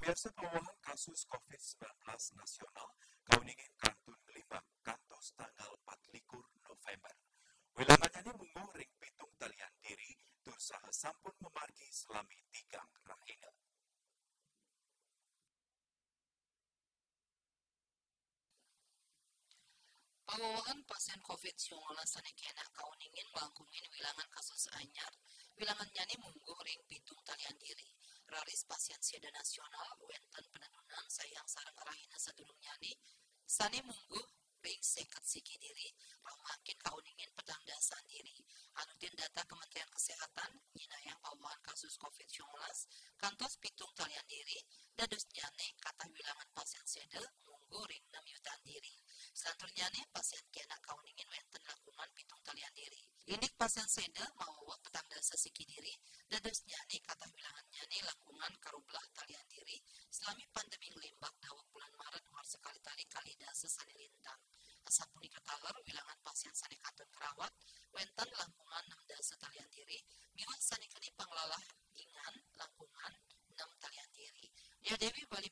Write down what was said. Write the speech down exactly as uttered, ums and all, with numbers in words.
Piarsa, pawahan kasus covid sembilan belas nasional kauningin kantun nglimbak kantos tanggal empat likur November. Wilangan nyané mungguh ring pitung talian diri tur saha sampun mamargi salami tigang rahina. Pawewehan pasien covid sembilan belas sané kénak kauningin nglangkungin wilangan kasus anyar, wilangan nyané mungguh ring pitung talian diri. Raris pasien séda nasional wénten panedunan sahyang sareng rahina sadurung nyané sané mungguh ring seket siki diri, mangkin kauningin petang dasa diri. Anutin data Kementerian Kesehatan, nyinahang pawewehan kasus covid sembilan belas kantos pitung talian diri, dados nyané katah wilangan pasien séda mungguh ring nem yutan diri. Selanturnyané pasien kénak kauningin wénten langkungan pitung talian diri. Indik pasien séda mawewehan petang dasa siki diri, dados nyané katah wilangan nyané langkungan karubelah talian diri salami pandemi nglimbak daweg bulan Maret warsa kalih tali kalih dasa sané lintang. Asapunika taler wilangan pasien sané kantun karawat wénten langkungan nem dasa talian diri, miwah sané keni panglalah ingan langkungan nem talian diri. Diah Dewi, Bali